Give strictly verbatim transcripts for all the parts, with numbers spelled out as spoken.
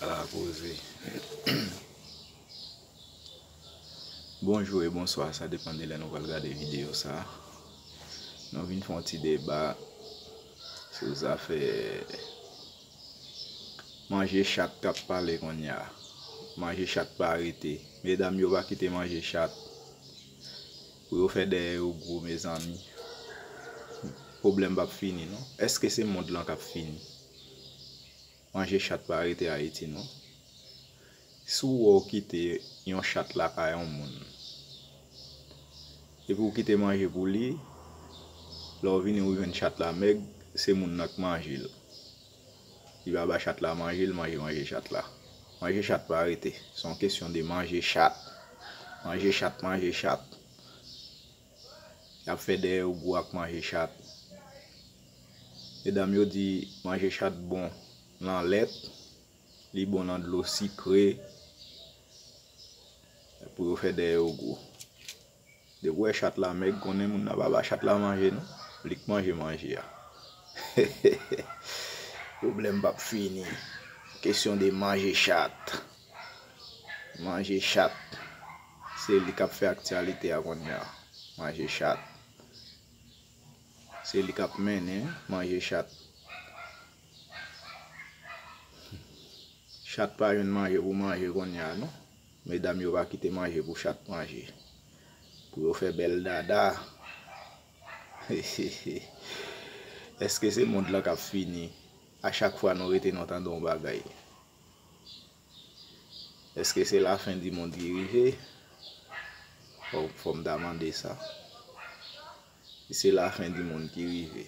Ala koze. Bonjou e bonswa, sa depann de lè nou pral gade videyo sa. Nou vin fè yon ti deba sou zafè manje chat k ap pale kounye a. Manje chat pa rete. Medam yo pa kite manje chat pou yo fè dèyè yo gwo, mezanmi. Pwoblèm p ap fini, non. Èske se mond lan k ap fini? Manje chat pa rete Ayiti, non. Si w wè w kite yon chat lakay yon moun, epi w kite manje pou li, lè w vini, ou jwenn chat la mèg, se moun nan k manje l. Li pa ba chat la manje, l manje manje chat la. Manje chat pa rete. Se yon kesyon de manje chat. Manje chat, manje chat. Y ap fè dèyè yo gwo ak manje chat. Medam yo di manje chat bon nan lèt, li bon nan dlo sikre, pou yo fè dèyè yo gwo. Depi w wè chat la mèg, konnen moun nan pa ba chat la manje, non. Li k manje manje a. Pwoblèm p ap fini. Kesyon de manje chat. Manje chat. Se li k ap fè aktyalite a kounye a. Manje chat. Se li k ap mennen manje chat. Chat pa jwenn manje pou manje kounye a, non. Medam yo pa kite manje pou chat manje. Pou yo fè bèl dada. Èske se mond lan k ap fini? A chak fwa nou rete, nou tande yon bagay. Èske se lafen di mond ki rive? Fò, fò m ta mande sa. Se lafen di mond ki rive.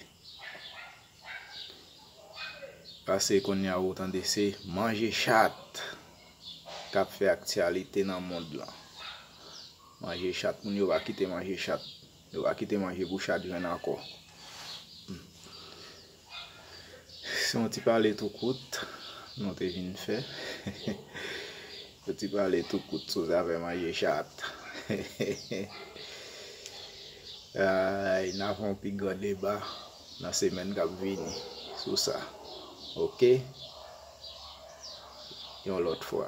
Paske kounye a ou tande se manje chat k ap fè aktyalite nan mond lan. Manje chat, moun yo pa kite manje chat. Yo pa kite manje pou chat jwenn ankò. Hmm. Se yon ti pale tou kout nou te vin fè. Yon ti pale tou kout sou zafè manje chat. Ay, n a fè yon pi gran deba nan semèn k ap vini sou sa. Oke? Yon lòt fwa.